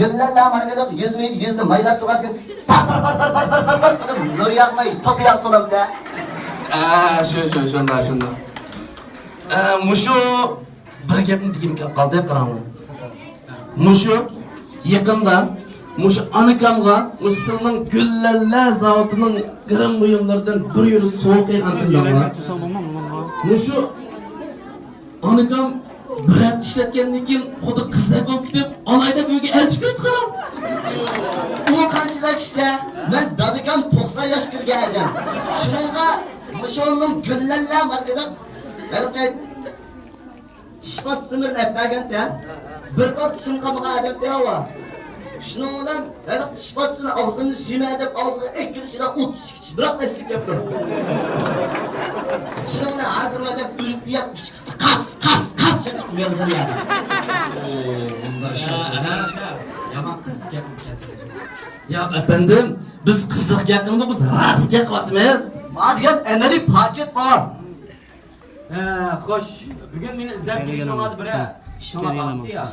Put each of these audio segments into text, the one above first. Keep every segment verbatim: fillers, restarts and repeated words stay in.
گۈللەللا ماركىلىق يۈز مېتىر يۈزنى مايلاپ تۇرغاندىكىن، پار، پار، پار قىلىپ نۇر ياغماي، توپا ياغسۇن ئەمدى. ئە، شۇ، شۇ، شۇنداق، شۇنداق. ئە، مۇشۇ بىر گەپنى دېگۈم كېلىپ قالدى، قاراڭلار. مۇشۇ يېقىندا مۇشۇ ئانىكامغا مۇشۇ سىلنىڭ گۈللەللە زاۋۇتىنىڭ گىرىم بۇيۇملىرىدىن بىر يۈرۈش سوۋغا قىلغانتىم. مۇشۇ ئانىكام بىر ھەپتە ئىشلەتكەندىن كېيىن خۇددى قىزدەك بولۇپ كېتىپ، ئالاي دەپ ئۆيگە ئەلچى كىرىپتۇ، قاراڭ. ئۇ قانچىلىك ئىشتە، مەن دادىكام توقسان ياش كىرگەن ئادەم. شۇنىڭغا مۇشۇنىڭ گۈللەللە ماركىلىق ھېلىقى چىش پاستىسىنى ئەپ بەرگەنتە، بىر تال چىشىم قالمىغان ئادەمتى ھاۋا. شۇنىڭ بىلەن ھېلىقى چىش پاستىسىنى ئاغزىمنى يۇيمەن دەپ ئاغزىغا ئەكىلىشىدە ئۇ چىشكىچە بىراق ئەسلىگە كەپتۇ. شۇنىڭ بىلەن ھازىر ئادەم ئۆلۈپ يەپ ئۇچكىسىدا قاس، قاس، قاس چېقىپ مېغىزىنى يەدى. ئوو، مۇنداق شۇ. يامان قىزىق گەپ قىلىپ كەلسىلەر. ياق، ئەپەندىم، بىز قىزىق گەپ قىلمىدۇق، بىز راست گەپ قىلىۋاتىمىز. ما دېگەن ئەمەلىي پاكىت بۇ. ھە، خوش. بۈگۈن مېنى ئىزدەپ كېلىشىڭلاردا بىرەر ئىشىڭلار بارمىتى يا؟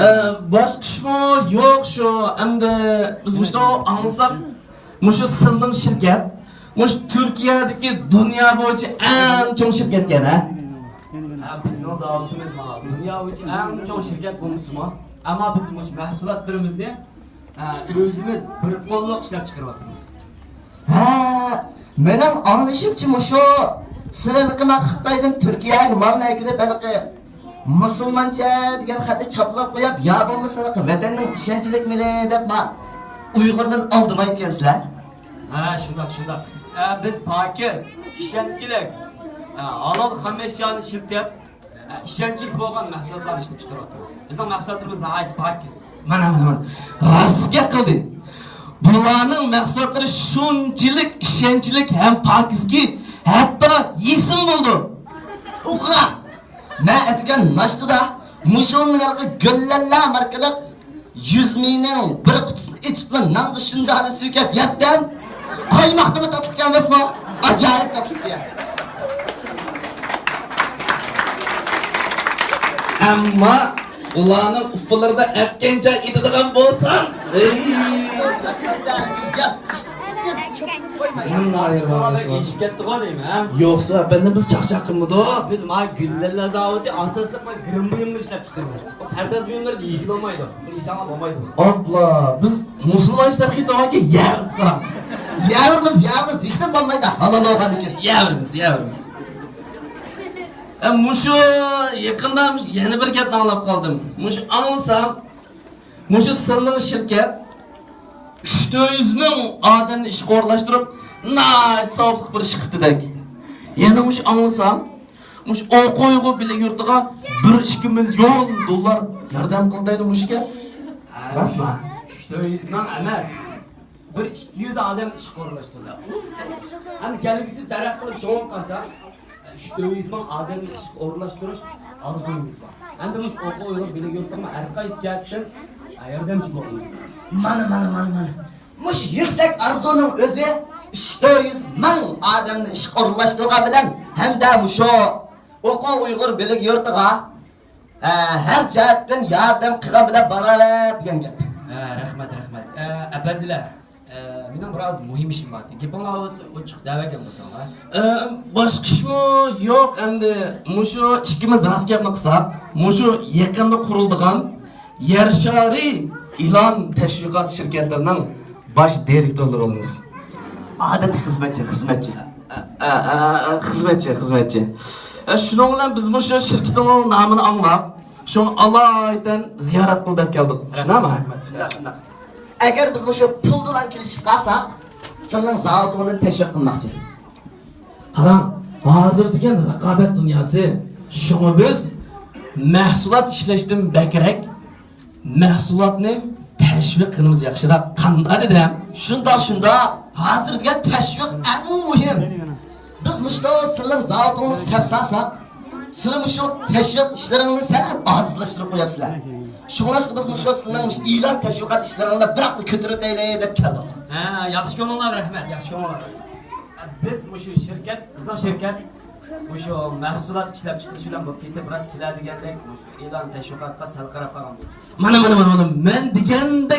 ئە، باشقا ئىشمۇ يوق شۇ. ئەمدى بىز مۇشۇ ئاڭلىساق، مۇشۇ سىلنىڭ شىركەت، مۇشۇ تۈركىيەدىكى دۇنيا بويىچە ئەڭ چوڭ شىركەتكەن، ھە؟ ھە، بىزنىڭ زاۋۇتىمىز مانا دۇنيا بويىچە ئەڭ چوڭ شىركەت بولمىسىمۇ، ئەمما بىز مۇشۇ مەھسۇلاتلىرىمىزنى ھە، ئۆزىمىز بىر قوللۇق ئىشلەپ چىقىرىۋاتىمىز. ھە، مېنىڭ ئاڭلىشىمچە مۇشۇ سىلىنىڭكى مانا خىتايدىن تۈركىيەگە مالنى ئەكېلىپ ھېلىقى مۇسۇلمانچە دېگەن خەتنى چاپلاپ قويۇپ، يا بولمىسا ھېلىقى ۋەتەننىڭ ئىشەنچلىك مېلى دەپ ما ئۇيغۇرنى ئالدىمايدىكەنسىلەر. ھە، شۇنداق، شۇنداق. ھە، بىز پاكىز، ئىشەنچلىك، ھە، ھالال خام ئەشيانى ئىشلىتىپ، ئىشەنچلىك بولغان مەھسۇلاتلارنى ئىشلەپ چىقىرىۋاتىمىز. بىزنىڭ مەھسۇلاتلىرىمىز ناھايىتى پاكىز. مانا، مانا، مانا. راست گەپ قىلدى. بۇلارنىڭ مەھسۇلاتلىرى شۇنچىلىك ئىشەنچلىك ھەم پاكىزكى، ھەتتا يېسىمۇ بولىدۇ. ئۇقرا! مەن ئەتىگەن ناشتىدا مۇشۇنىڭ ھېلىقى گۈللەللا ماركىلىق يۈز مېنىڭ بىر قۇتىسىنى ئېچىپلا نانغا شۇنداقلا سۈركەپ يەتتىم. قايماقتىمۇ تاتلىق ئەمەسمۇ؟ ئاجايىپ تاتلىق يا. ئەمما ئۇلارنىڭ ئۇپىلىرىدا ئەتكەنچە ئېتىدىغان بولساڭ، ئەي! يېشىپ كەتتىغۇ دەيمەن، ھە؟ يوقسا ئەپەندىم، بىز چاقچاق قىلمىدۇق. بىز ما گۈللەللا زاۋۇتى ئاساسلىق ما گىرىم بۇيۇملىرى ئىشلەپ چىقىرىمىز. پەرداز بۇيۇملىرىدا يېگىلى بولمايدۇ. بىر يېسەڭلار بولمايدۇ. ئاپلا، بىز مۇسۇلمان ئىشلەپ كېتىۋالغانكەن يەۋېرىپ قاراڭ. يەۋېرىمىز، يەۋېرىمىز، ھېچنېمە بولمايدۇ، ھالال بولغاندىكىن. يەۋېرىمىز، يەۋېرىمىز. ئە، مۇشۇ يېقىندا يەنە بىر گەپنى ئاڭلاپ قالدىم. مۇشۇ ئاڭلىسام، مۇشۇ سىلنىڭ شىركەت ئۈچ تۆت يۈز مىڭ ئادەمنى ئىشقا ئورۇنلاشتۇرۇپ، ناھايىتى ساۋابلىق بىر ئىش قىپتىدەك. يەنە مۇشۇ ئاڭلىسام، مۇشۇ ئوقۇ ئۇيغۇر بىرلىك يۇرتىغا بىر ئىككى مىليون دوللار ياردەم قىلدايدۇ مۇشۇ گەپ. راستما؟ ئۈچ تۆت يۈز مىڭ ئەمەس، بىر ئىككى يۈز ئادەم ئىشقا ئورۇنلاشتۇرۇلدى. ئەمدى كەلگۈسى تەرەققىي قىلىپ چوڭىيىپ قالسا، ئۈچ تۆت يۈز مىڭ ئادەمنى ئىشقا ئورۇنلاشتۇرۇش ئارزۇيىمىز بار. ئەمدى مۇشۇ ئوقۇ ئۇيغۇر بىرلىك يۇرتىغا ھەر قايسى جەھەتتىن ياردەمچى بولغىنىمىز لازىم. مانا، مانا، مانا، مانا. مۇشۇ يۈكسەك ئارزۇنىڭ ئۆزى ئۈچ تۆت يۈز مىڭ ئادەمنى ئىشقا ئورۇنلاشتۇرغان بىلەن ھەمدە مۇشۇ ئوقۇ ئۇيغۇر بىرلىك يۇرتىغا، ئە، ھەر جەھەتتىن ياردەم قىلغان بىلەن باراۋەر دېگەن گەپ. ھە، رەھمەت، رەھمەت. ئە، ئەپەندىلەر، ئە، مېنىڭ بىر ئاز مۇھىم ئىشىم بار. گېپىڭلار بولسا ئوچۇق دەۋەرگەن بولساڭلار. ئە، باشقا ئىشمۇ يوق ئەمدى. مۇشۇ ئىككىمىز راست گەپنى قىلساق، مۇشۇ يېقىندا قۇرۇلىدىغان يەر شارى ئېلان تەشۋىقات شىركەتلىرىنىڭ باش دىرېكتورلىرى بولىمىز. ئادەتتىكى خىزمەتچى، خىزمەتچى. ئە، ئە، ئە، خىزمەتچى، خىزمەتچى. ئە، شۇنىڭ بىلەن بىز مۇشۇ شىركىتىڭنىڭ نامىنى ئاڭلاپ، شۇڭا ئالايىتەن زىيارەت قىل دەپ كەلدۇق. شۇنداقمۇ؟ شۇنداق، شۇنداق. ئەگەر بىز مۇشۇ پۇل بىلەن كېلىشىپ قالساق، سىلىنىڭ زاۋۇتىڭىزنى تەشۋىق قىلماقچى. قاراڭ، ھازىر دېگەن رىقابەت دۇنياسى. شۇڭا بىز مەھسۇلات ئىشلەشتىن بەكرەك مەھسۇلاتنى تەشۋىق قىلىمىز ياخشىراق. قانداق دېدىم؟ شۇنداق، شۇنداق. ھازىر دېگەن تەشۋىق ئەڭ مۇھىم. بىز مۇشۇ سىلىنىڭ زاۋۇتىڭىزنى سەپ سالساق، سىلى مۇشۇ تەشۋىق ئىشلىرىڭىزنى سەل ئاجىزلاشتۇرۇپ قويۇپسىلەر. شۇڭلاشقا بىز مۇشۇ سىلىنىڭ مۇشۇ ئېلان تەشۋىقات ئىشلىرىڭىزنى بىراقلا كۆتۈرۈۋېتەيلى دەپ كەلدۇق. ھە، ياخشى كۆڭلۈڭلارغا رەھمەت، ياخشى كۆڭلۈڭلارغا. بىز مۇشۇ شىركەت، بىزنىڭ شىركەت مۇشۇ مەھسۇلات ئىشلەپچىقىرىش بىلەن بولۇپ كېتىپ، راست سىلەر دېگەندەك مۇشۇ ئېلان تەشۋىقاتقا سەل قاراپ قالغان بولدۇق. مانا، مانا، مانا، مانا، مەن دېگەندەك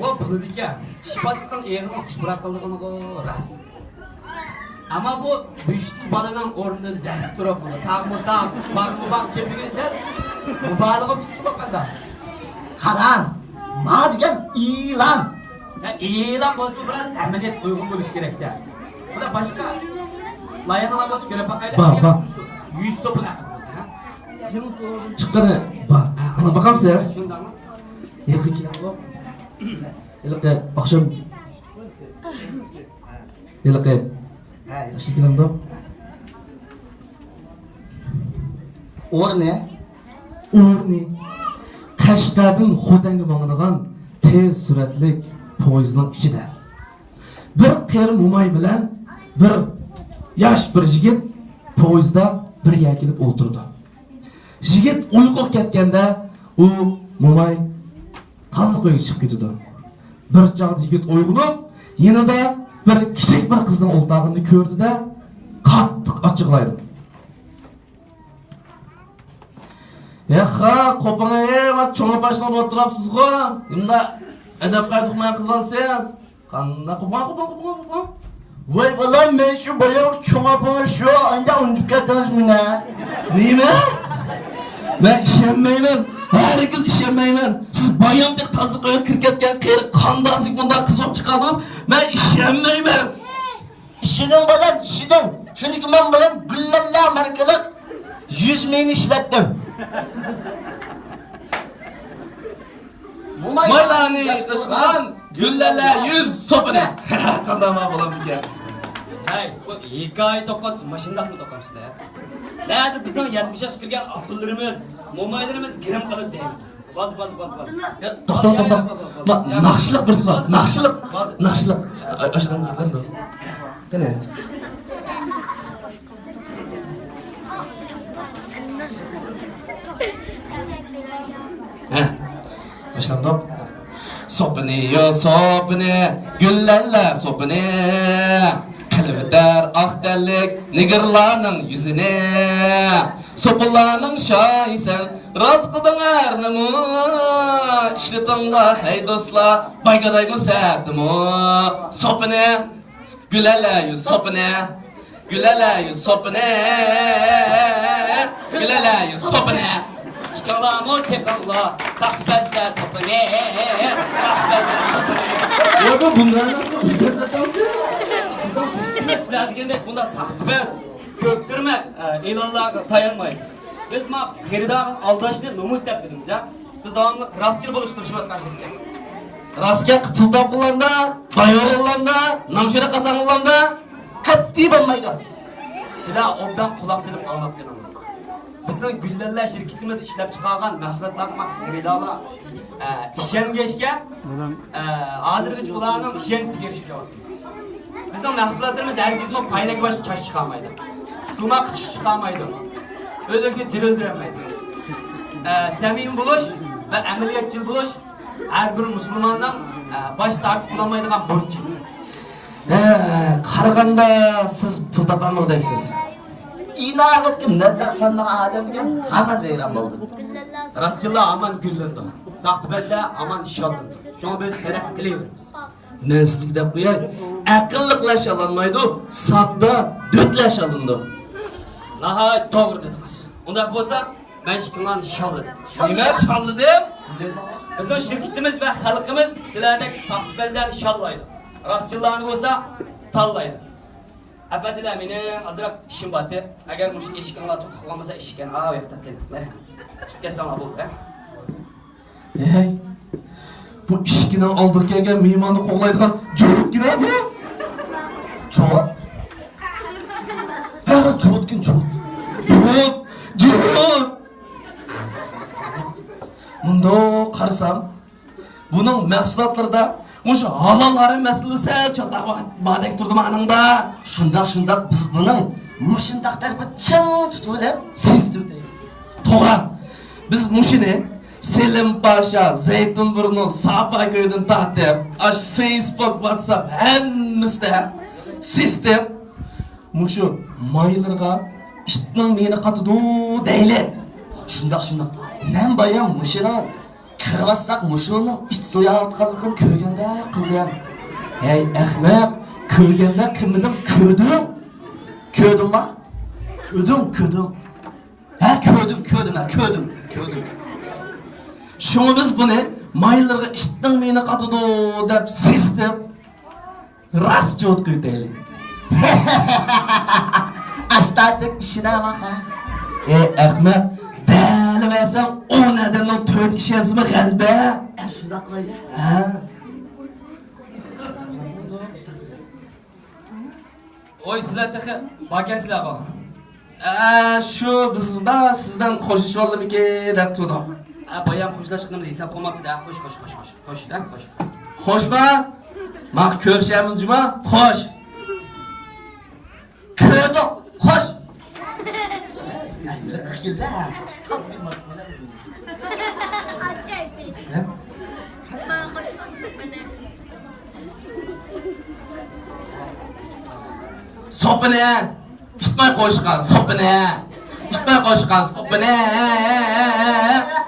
بۇ بولىدىكەن. ئىش باشلىقنىڭ ئېغىزىنى خۇش پۇراق قىلىدىغىنىغۇ راست. ئەمما بۇ بۈشۈكلۈك بالىنىڭ ئورنىدىن دەس تۇرۇپ، تاغمۇ تاغ، باغمۇ باغ چېپىگىنى سەل مۇبالىغە پىشتى بولغاندا. قاراڭ، ما دېگەن ئېلان. يا، ئېلان بولسىمۇ بىراز ئەمەلىيەتكە ئۇيغۇن بولۇشى كېرەك-دە. بۇندا باشقا لايىھەلەر بولسا كۆرۈپ باقايلى. بار، بار. يۈز سوپۇن ھەققىدە بولسا، ھە؟ چىققىنى بار. مانا باقامسىز؟ شۇنداقمۇ؟ ھېلىقى كېلىڭ. ھېلىقى ئاخشام. ھېلىقى. ھە. ئاشۇ كېلىڭدۇ. ئورنى. ئورنى. قەشقەردىن خوتەنگە ماڭىدىغان تېز سۈرئەتلىك پويىزنىڭ ئىچىدە. بىر قېرى موماي بىلەن بىر ياش بىر يىگىت پويىزدا بىر يەرگە كېلىپ ئولتۇرىدۇ. يىگىت ئۇيقۇغا كەتكەندە ئۇ موماي تازىلىق ئۆيگە چىقىپ كېتىدۇ. بىر چاغدا يىگىت ئويغىنىپ، يېنىدا بىر كىچىك بىر قىزنىڭ ئولتۇرغىنىنى كۆردى-دە، قاتتىق ئاچچىقلايدۇ. ياخا، قوپۇڭ، ئەي، چوڭ ئاپاشنى ئۇرۇۋاتتۇرۇپسىزغۇ؟ نېمانداق ئەدەپ-قائىدە ئۇقمىغان قىز بالىسىز؟ قانداق قوپۇڭ، قوپۇڭ، قوپۇڭ، قوپۇڭ؟ ۋاي بالام، مەن شۇ باياۋ چوڭ ئاپىڭىز شۇ، ئانداق ئۇنتۇپ كەتتىڭىز مېنى. نېمە؟ مەن ئىشەنمەيمەن، ھەرگىز ئىشەنمەيمەن. سىز بايامدەك تازىلىق ئۆيگە كىرىپ كەتكەن قېرى قانداقسىز بۇنداق قىز بولۇپ چىقاردىڭىز؟ مەن ئىشەنمەيمەن. ئىشىنىڭ بالام، ئىشىنىڭ. چۈنكى مەن بالام گۈللەللە ماركىلىق يۈز مېيىنى ئىشلەتتىم. مومايلارنى تاشلىغان گۈللەللە يۈز سوپىنى. قانداقمۇ بولامدىكەن؟ ھەي، بۇ ھېكايە توقۇتسا ماشىنداقمۇ توقۇمسىز-دە. نەدە بىزنىڭ يەتمىش ياشقا كىرگەن ئاپىلىرىمىز، مومايلىرىمىز گىرىم قىلىپ دەيدۇ. بولدى، بولدى، بولدى، بولدى. يا، توختاڭ، توختاڭ. ما-، ناخشىلىق بىرسى بار. ناخشىلىق. ناخشىلىق. ئا-، ئاشۇنداق قىلىدۇ. قېنى. ھە. باشلامدۇق. سوپىنى، يو، سوپىنى، گۈللەللە سوپىنى. قىلىۋېتەر ئاق تەنلىك نېگىرلارنىڭ يۈزىنى. سوپىلارنىڭ شاھى سەن، راست قىلدىڭ ھەرنىمۇ. ئىشلىتىڭلار ھەي دوستلار، بايقىدايمۇ سەتىمۇ. سوپىنى، گۈلەلەيۇ سوپىنى، گۈلەلەيۇ سوپىنى، گۈلەلەيۇ سوپىنى. چىقىڭلارمۇ تېپىڭلار، ساختىپەزلەر توپىنى، ساختىپەزلەر توپىنى. يا، بۇ بۇنداق ئەمەسمۇ، ئۆزگەرتىۋاتامسىز؟ بىزنىڭ شىركىتىمىز سىلەر دېگەندەك بۇنداق ساختىپەز، كۆپتۈرمە، ئە، ئېلانلارغا تايانمايمىز. بىز ما خېرىدارنى ئالداشنى نومۇس دەپ بىلىمىز، ھە؟ بىز داۋاملىق راستچىل بولۇشقا تىرىشىۋاتقان شىركەت. راست گەپكە پۇل تاپقىنلاردا، باي بولغانلاردا، نام-شۆھرەت قازانغانلاردا قەتئىي بولمايدۇ. سىلەر ئوبدان قۇلاق سېلىپ ئاڭلاپ قېلىڭلار. بىزنىڭ گۈللەللە شىركىتىمىز ئىشلەپ چىقارغان مەھسۇلاتلارغا خېرىدارلار، ئە، ئىشەنگەچكە، ئە، ھازىرغىچە ئۇلارنىڭ ئىشەنچىسىگە ئېرىشىپ كېلىۋاتىمىز. بىزنىڭ مەھسۇلاتلىرىمىز ھەرگىزمۇ پاينەككە باشقا چاچ چىقارمايدۇ. تۇماققا چىش چىقارمايدۇ. ئۆلۈكنى تىرىلدۈرەلمەيدۇ. ئە، سەمىمىي بولۇش ۋە ئەمەلىيەتچىل بولۇش ھەر بىر مۇسۇلماننىڭ، ئە، باش تارتىپ بولالمايدىغان بۇرچى. ھە، قارىغاندا سىز پۇل تاپالمىغۇدەكسىز. ئىناۋەتكە مەبلەغ سالمىغان ئادەمگە ھامان ۋەيران بولدۇم. راستچىللار ھامان گۈللىنىدۇ، ساختىپەزلەر ھامان شاللىنىدۇ. شۇڭا بىز تەرەققىي قىلىۋېرىمىز. مەن سىزگە دەپ قوياي، ئەقىللىقلار شاللانمايدۇ، ساددا دۆتلەر شاللىنىدۇ. ناھايىتى توغرا دېدىڭىز. ئۇنداق بولسا، مەن ئىككىڭلارنى شاللىدىم. نېمە شاللىدىم؟ بىزنىڭ شىركىتىمىز ۋە خەلقىمىز سىلەردەك ساختىپەزلەرنى شاللايدۇ. راستچىللارنى بولسا تاللايدۇ. ئەپەندىلەر، مېنىڭ ئازراق ئىشىم بارتى. ئەگەر مۇشۇ ئىشىكىڭلار تۇتۇق قىلغان بولسا، ئىشىككە ئاۋۇ ياقتا قېلىڭ. مەرھەمەت. چىقىپ كەتسەڭلار بولدى، ھە؟ ھەي، بۇ ئىشىكنىڭ ئالدىغا كەلگەن مېھماننى قوغلايدىغان جوۋۇتكىنە بۇ. جوۋۇت؟ ھە، جوۋۇتكىن، جوۋۇت. جوۋۇت، جوۋۇت. مۇنداق قارىسام، بۇنىڭ مەھسۇلاتلىرىدا مۇشۇ ھالال ھارام مەسىلىسى سەل چاتاق باردەك تۇردىمۇ ئانىڭدا؟ شۇنداق، شۇنداق، بىز بۇنىڭ مۇشۇنداق تەرىپىنى چىڭ تۇتۇۋېلىپ سېسىتىۋېتەيلى. توغرا. بىز مۇشۇنى سېلىم پاشا، زەيتۇن بۇرنۇ، ساپا كۆيدىن تارتىپ، ئاشۇ فېيسبۇك، ۋاتساپ ھەممىسىدە سېسىتىپ، مۇشۇ مايلىرىغا ئىتنىڭ مېيىنى قاتىدۇ دەيلى. شۇنداق، شۇنداق. مەن بايام مۇشۇنىڭ قىرىۋاتساق مۇشۇنىڭ ئىت سوياۋاتقانلىقىنى كۆرگەندەك قىلدىم. ھەي ئەخمەق، كۆرگەندەك قىلمىدىم، كۆردۈم. كۆردۈڭما؟ كۆردۈڭ، كۆردۈڭ. ھە، كۆردۈم، كۆردۈم، ھە، كۆردۈم، كۆردۈم. شۇڭا بىز بۇنى مايلىرىغا ئىتنىڭ مېيىنى قاتىدۇ دەپ سېسىتىپ، راست جوت قىلىۋېتەيلى. ئاشتاتسەك ئىشىنەمەن ھە. ئەي ئەخمەق، دەلىۋەرسەڭ ئون ئادەمنىڭ تۆتى ئىشەنسىمۇ غەلىبە. ئە، شۇنداق قىلايلى. ھە. ۋوي، سىلەر تېخى باركەنسىلەرغۇ؟ ئە، شۇ بىز مۇندا سىزدىن خوشلىشىۋالدىمىكى دەپ تۇردۇق. ئە، بايام خوشلاشقىنىمىز ھېساب بولماپتۇ-دە. خوش، خوش، خوش، خوش. خوش، دە، خوش. خوشما؟ ماقا كۆرۈشەرمىز جۇما؟ خوش. كۆردۇق. خوش. ئە، يۈرەك قىللا. تاز بىلمەس قىللا. ھە؟ سوپىنى، ئىشتماي قوشقان سوپىنى، ئىشتماي قوشقان سوپىنى،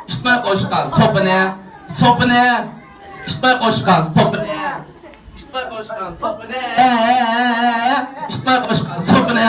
ئىشتماي قوشقان سوپىنى، سوپىنى، ئىشتماي قوشقان سوپىنى، ئىشتماي قوشقان سوپىنى، ئىشتماي قوشقان سوپىنى.